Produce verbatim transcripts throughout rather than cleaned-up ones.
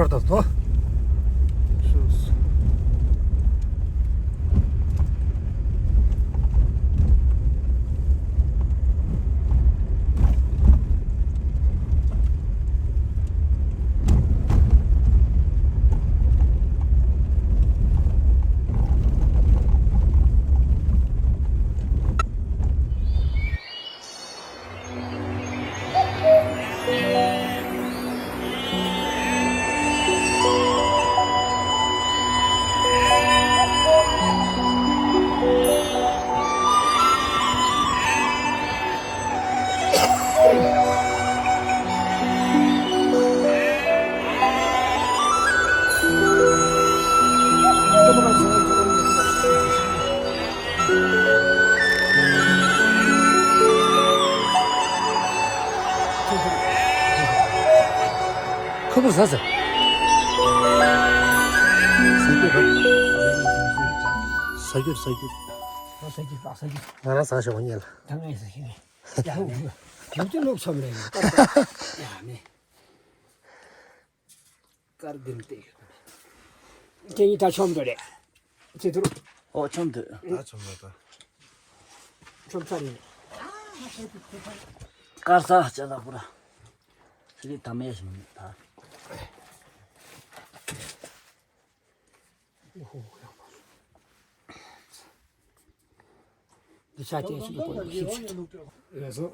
ཐོ། ཁོ་བོ་ཟ་ཟ། ཟ་རྒྱུ་ར། ཟ་རྒྱུ་ཟ་རྒྱུ། ཟ་རྒྱུ་ཟ་རྒྱུ། ང་རང་ཟ་ཞོག་ཉལ། ད་ངས་ཟ་ཞིག་ནས། ཡ་ཧུ། ཡུལ་དུ་ལོག་ཆོམ་རེད། ཡ་ནས། དཀར་དགུན་ཏེ། དེ་ཡིན་ད་ཆོམ་འགྲོ་རེད། ཚེ་ཐུར། ཨོ་ཆོམ་འདུག་ད་ཆོམ་ལ་ད། ཆོམ་ཚར་ཡིན། དཀར་ས་ཅ་ལག་པོ་ར། ཚེ་རིང་ད་མེད་ཞིག་མིན་ད། འདི་ཆ་ཅན་ཞིག་ཏུ་བཀོད་ཤེས་ཆུ། ལགས་སོ།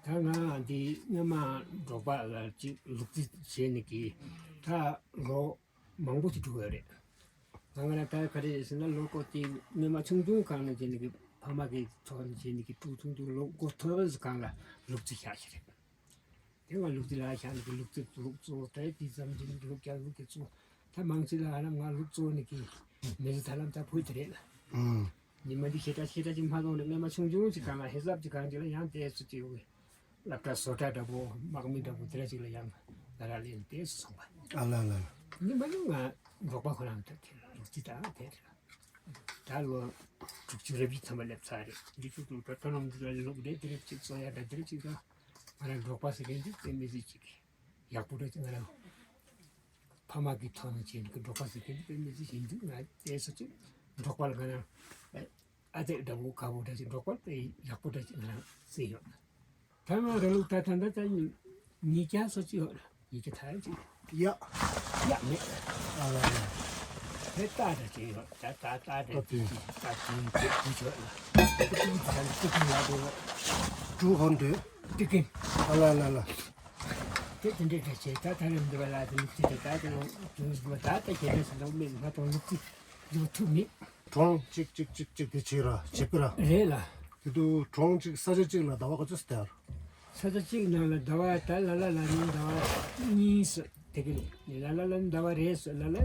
ད་ང་འདི་སྔོན་མ་འབྲོག་པ་ལ་ཅིག་ལུག་རྫི་བྱས་ནས་ཀྱི་ད་ལོ་མང་པོ་ཞིག་འགྲོ་གི་རེད། ང་ང་རང་ད་ག་རེ་ཟེར་ན་ལོ་འཁོར་དེ་སྔོན་མ་ཆུང་ཆུང་སྒང་ནས་བྱས་ནས་ཀྱི་ཕ་མ་གི་ཐོག་ནས་བྱས་ནས་ཀྱི་ཕྲུག་ཆུང་ཆུང་ལོ་འཁོར་ཐོན་སྒང་ལ་ལུག་རྫི་བཞག་ཞིག་རེད། དེ་ང་ལུག་རྫི་ལ་བཞག་ནས་ཀྱི་ལུག་རྫི་ལུག་གཙོ་བོ་དེ་དེ་ཙམ་གྱི་ལུག་རྒྱག་ལུག་གི་གཙོ། ད་མང་ཆེ་ལ་ཧ་ལམ་ང་ལུག་གཙོ་ནས་ཀྱི་མི་ཚེ་ད་ལམ་ད་བུ་དེ་རེད་ལ། ཨང་། ཉི་མ་འདི་ཞེ་དྲག་ཞེ་དྲག་ཅིག་མ་གཏོང་ནས་སྔོན་མ་ཆུང་ཆུང་ཅིག་སྒང་ལ་ཧེ་སབ་ཅིག་སྒང་ཅིག་ལ་ཡང་དེ་སུ་ཅིག་ཡོད་གི། སློབ་གྲྭ་བཟོ་གྲྭ་འདྲ་པོ་དམག་མི་འདྲ་པོ་དེ་འདྲ་ཅིག་ལ་ཡང་ལ་ལ་ལེན་དེ་སུ་སོང་བ། ཨ་ལ་ལ་ལ། ཉི་མ་ནི་ང་འབྲོག་པ་ཁོ་རང་ད་དེ་ལ་ལུག་རྫི་ད་དེ་རེད་ལ། ད་ལོ་དྲུག་ཅུ་རེ་བཞི་ཐམ་པ་སླེབས་ཚར་རེད། འདི་ཚོ་དུ་ད་ལྟ་ནང་འདི་ལ་ལུག་རེ་དེ་རེ་ཅིག་གསོ་ཡ་ད་དེ་རེ་ཅིག་ད་ང་རང་འབྲོག་པ་ཟེར་མཁན་འདི་དཔེ་མི་སྲིད་ཅིག་ཡག་པོ་འདྲ་ཅིག་ང་རང་ཕ་མ་གི་ཐོག་ནས་བྱས་ནས་འབྲོག་པ་ཟེར་མཁན་འདི་དཔེ་མི་སྲིད་ཅིག་འདུག་ང་དེ་སོ་ཅིག་འབྲོག་པ་ལ་ང་རང་ཨ་དེ་འདྲ་པོ་དགའ་པོ་འདྲ་ཅིག་འབྲོག་པ་དཔེ་ཡག་པོ་འདྲ་ཅིག་ང་རང་བརྩི་ཡོད། ད་ང་རང་ལུག་ད་ད་ད་ད་ཉིས་བརྒྱ་སོ་ཅིག་ཡོད། ཉིས་བརྒྱ་ཐལ་ཅིག་ཡ། ཡ་མེད། ཨ་ལ་ལ། དེ་ལྟ་འདྲ་ཅིག་ཡོད། ད་ད་ལྟ་འདྲ་ཅིག་ད་ཅིག་ཅིག་ཅིག་ཡོད་ལ། ཏི་ཀིན་ད་ཏི་ཀིན་ལ་དེ་ཡོད། ཀྲུའུ་ཧོན་ཏེ། ཏི་ཀིན། ཨ་ལ་ལ་ལ། དེ་དེ་འདྲ་འདྲ་ཅིག་ད་ད་རེམ་འདི་བ་ལ་དེ་ལུག་ཅིག་དེ་ད་དེ་ལོ་ཀྲུའུ་ཧོན་ཏེ་ད་ད་ཁྱེད་རེ་སུ་ལོ་མེད་ང་དང་ལུག་ཅིག་ཡོད་ཐུབ་མེད། གྲོང་གཅིག་གཅིག་གཅིག་གཅིག་དེ་བྱེད་ར་བྱེད་པ་ར། རེད་ལ། དེ་དུ་གྲོང་གཅིག་ས་ཆ་གཅིག་ལ་ཟླ་བ་ག་ཚོད་སྟེར། ས་ཆ་གཅིག་ནང་ལ་ཟླ་བ་ད་ལ་ལ་ལ་ནི་ཟླ་བ་གཉིས་སུ་དེ་གི་རེད། ལ་ལ་ལ་ནི་ཟླ་བ་རེ་སུ་ལ་ལ་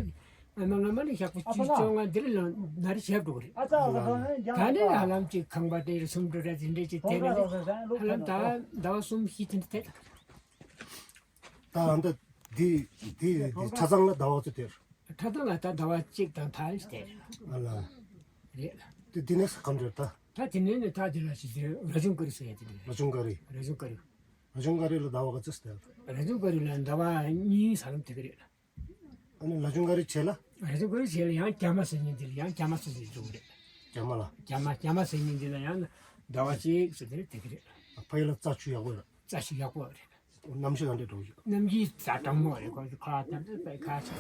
ཨ་མ་ང་མ་ནི་ཞག་པོ་བཅུ་བཅོ་ལྔ་འདིར་ལ་ན་རེ་བྱེད་འགྲོ་གི་རེད། ད་ནི་ཧ་ལམ་གཅིག་ཁང་པ་དེ་རེ་གསུམ་འགྲོ་རེ་དེ་འདྲས་ཅིག་དེ་ནི་ཧ་ལམ་ད་ཟླ་བ་གསུམ་བཞི་དེ་འདྲ་དེ། ད་ཨ་འདི་འདི་འདི་འདི་ཁྲ་ཚང་ལ་ཟླ་བ་ཚོ་དེར། ཁྲ་ཚང་ལ་ད་ཟླ་བ་གཅིག་དང་ཐལ་ཞིག་དེར། ཨ་ལ། རེད་ལ། དེ་འདི་ནས་གམ་རེད་ད། ད་དེ་ནས་ནི་ད་དེ་ལ་ཞིག་དེ་ར་ཅུང་ཀ་རི་ཟེར་ཡ་དེ་རེད། ར་ཅུང་ཀ་རི། ར་ཅུང་ཀ་རི། ར་ཅུང་ཀ་རི་ལ་ཟླ་བ་ག་ཚོད་དེར། ར་ཅུང་ཀ་རི་ལ་ཟླ་བ་གཉིས་ས་ལམ་དེ་ག་རེད་ལ། ཨ་ནི་ར་ཅུང་ཀ་རི་བྱས་ལ། ར་ཅུང་ཀ་རི་བྱས་ལ་ཡང་རྒྱ་མ་ཟེར་མཁན་དེ་ལ་ཡང་རྒྱ་མ་ཟེར་ཟེར་འགྲོ་གི་རེད། རྒྱ་མ་ལ། རྒྱ་མ་རྒྱ་མ་ཟེར་མཁན་དེ་ལ་ཡང་ཟླ་བ་གཅིག་ཟེར་དེ་རེད་དེ་ག་རེད། ཕ་ཡུལ་ལ་རྩྭ་ཆུ་ཡག་པོ་རེད། རྩྭ་ཆུ་ཡག་པོ་རེད། གནམ་གཤིས་ག་འདྲ་འགྲོ་ཡོད། གནམ་གཤིས་ད་གྲང་མོ་རེད། ཁོ་ཚོ་ཁ་ད་འདྲ་པའི་ཁ་ཆེ།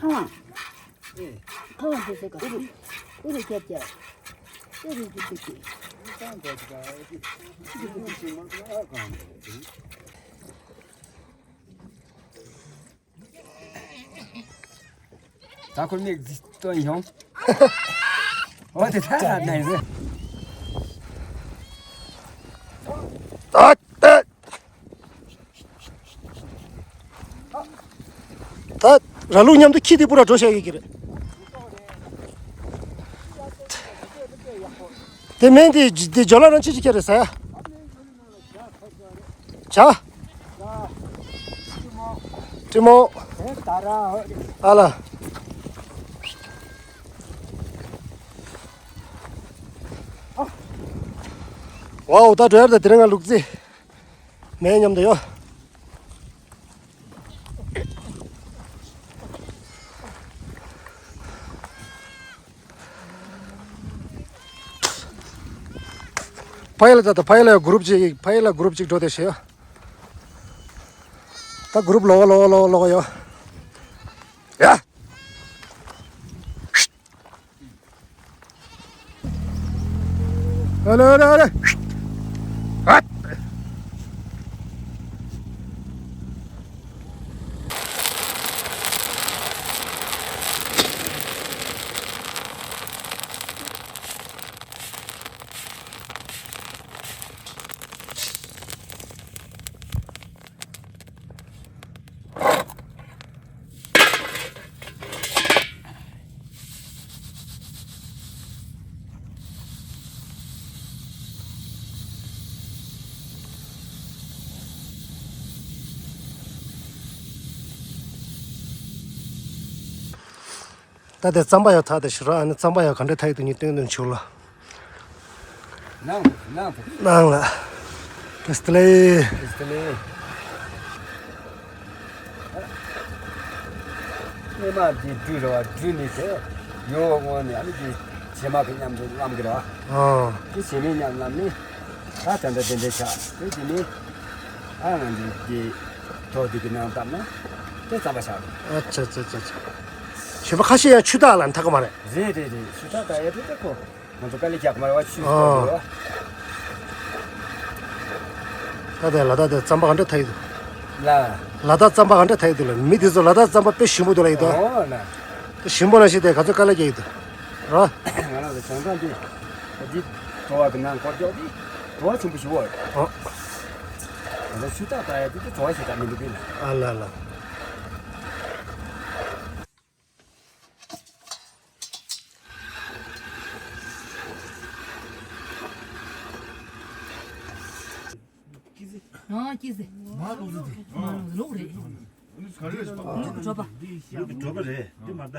ཁ་བ། ཁ་བ་འདི་ཟེར་ག་ཨུ་རུ་ཨུ་རུ་རྒྱབ་རྒྱབ། ཨུ་རུ་རྒྱབ་རྒྱབ། ད་ཁོ་མིག་འདི་སྟོན་ཡོང་། འོ་དེ་ད་ད་ནས་རེད། ད་ད། ར་ལུག་མཉམ་དུ་ཁྱི་དེ་པུ་ར་འགྲོ་བཤད་ཡོད་ཀྱི་རེད། དེ་མིན་དེ་དེ་ཇོ་ལ་རང་ཆི་ཆི་ཁྱེར་རེད་ཟེར། བྱ། ཀྲི་མོ། ཨ་ལ། ཝའོ། ད་འགྲོ་ཡར་ད་དེ་རིང་ང་ལུག་རྫི་མེད་མཉམ་དུ་ཡོད། ཕ་ཡ་ལ་ད་ད་ཕ་ཡ་ལ་གུ་རུབ་ཅིག་ཕ་ཡ་ལ་གུ་རུབ་ཅིག་འགྲོ་དེ་ཤེས་ཡ། ད་གུ་རུབ་ལོག་ལོག་ལོག་ལོག་ཡོད། ཡ། ཨ་ལེ་ཨ་ལེ་ཨ་ལེ། ཨ། ད་དེ་རྩམ་པ་ཡག་ཐག་དེ་ཞུ་ར། ཨ་ནི་རྩམ་པ་ཡག་ག་འདྲ་ཐག་ཡོད་དུ་ཉིད་སྟོན་དུ་ཆུག་ལ། ནང་དུ་ནང་དུ། ནང་ལ། བཀྲ་ཤིས་བདེ་ལེགས། བཀྲ་ཤིས་བདེ་ལེགས། སྔོན་མ་འདི་འབྲུ་རེད་བ། འབྲུ་ནི་དེ་ཡོ་སྔོན་ནས་ཨ་ནི་འདི་བྱེ་མ་གི་མཉམ་དུ་བླམ་གི་རེད་བ། ཨོ། འདི་བྱེ་མའི་མཉམ་བླམ་ནི་ད་དེ་འདྲ་དེ་འདྲ་ཆགས། དེ་འདི་ནི་ཨ་ང་འདི་འདི་ཐོག་འདི་གི་ནང་བཏབ་ན་དེ་རྩམ་པ་ཆགས་རེད། ཨ་ཆ་ཆ་ཆ་ཆ། གཞན་པ་ཁ་ཤས་ཡང་ཆུ་ཐག་ལ་འཐག་གི་མ་རེད། རེད་རེད་རེད། ཆུ་ཐག་ད་ཡ་དེ་ད་ཁོ། ང་ཚོ་དཀའ་ལས་རྒྱག་མ་རེད་བ། ཆུ་ཨོ། སྐོར་དུ། ད་ལྟའི་ལ་དྭགས་དེ་རྩམ་པ་ག་འདྲ་ཐག་ཡོད་འདུག་ལ། ལ་དྭགས་རྩམ་པ་ག་འདྲ་ཐག་ཡོད་འདུག་ལ། མི་དེ་ཚོ་ལ་དྭགས་རྩམ་པ་དཔེ་ཞིམ་པོ་འདུག་ལ་ཡོད་དོ། ཨོ་ལ། དེ་ཞིམ་པོ་ནང་བཞིན་དེ་ག་ཚོད་དཀའ་ལས་རྒྱག་ཡོད་འདུག་རོ། ང་རང་ཚོ་བྱང་ཐང་དེ་འདི་དྲོ་བ་གི་ནང་སྐོར་རྒྱག་དེ་དྲོ་བ་ཆེན་པོ་ཞིག་འོ། ཨོ། ང་ཚོ་ཆུ་ཐག་ད་ཡ་དེ་དེ་དྲོ་བ་ཞིག་ད་མི་འདུག་གི་ལ། ཨ་ལ་ལ། ཨ་ཀི་ཟེ། མ་ལུག་ཟེ། མ་ལུག་ཟེ་ལུག་རེད། ལུག་གྲོ་པ། ལུག་གྲོ་པ་རེད། དེ་མ་ད།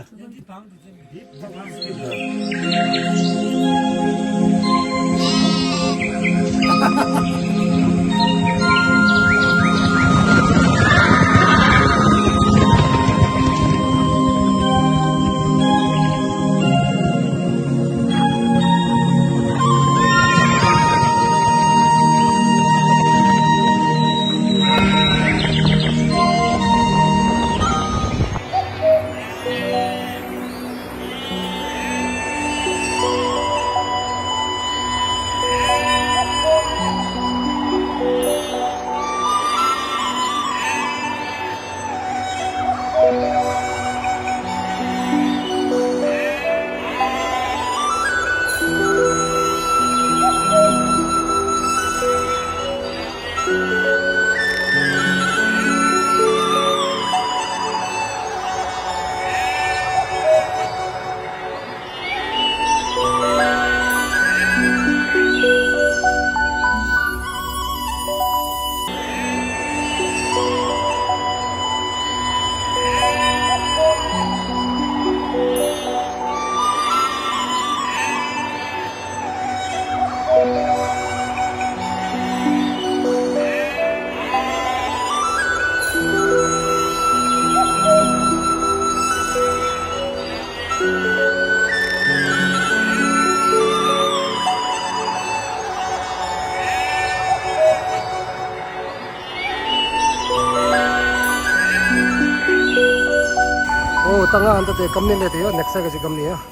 ཨོ་ད་ང་ཨ་འདི་དེ་ཀམ་ནི་ལས་དེ་ཡོད། ནེག་སེལ་ག་ཅིག་ཀམ་ནི་ཡོད།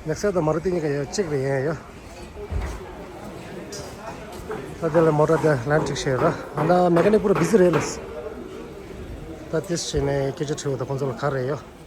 ནེག་སེལ་དང་མ་རུ་ཏི་གཉིས་ཀ་ཡོད། གཅིག་རེད་ཡིན་ཡོད། ད་དེ་ལ་མོ་ཊ་དེ་ལན་གཅིག་བྱས་ར། ཨ་ན་མེ་ཀ་ནིག་པུ་ར་བི་ཟི་རེད་ལ། ད་དེ་བྱས་ནས་སྐད་ཆ་དྲི་བ་དང་ཁོང་ཚོ་ལ་ག་རེ་ཡོད།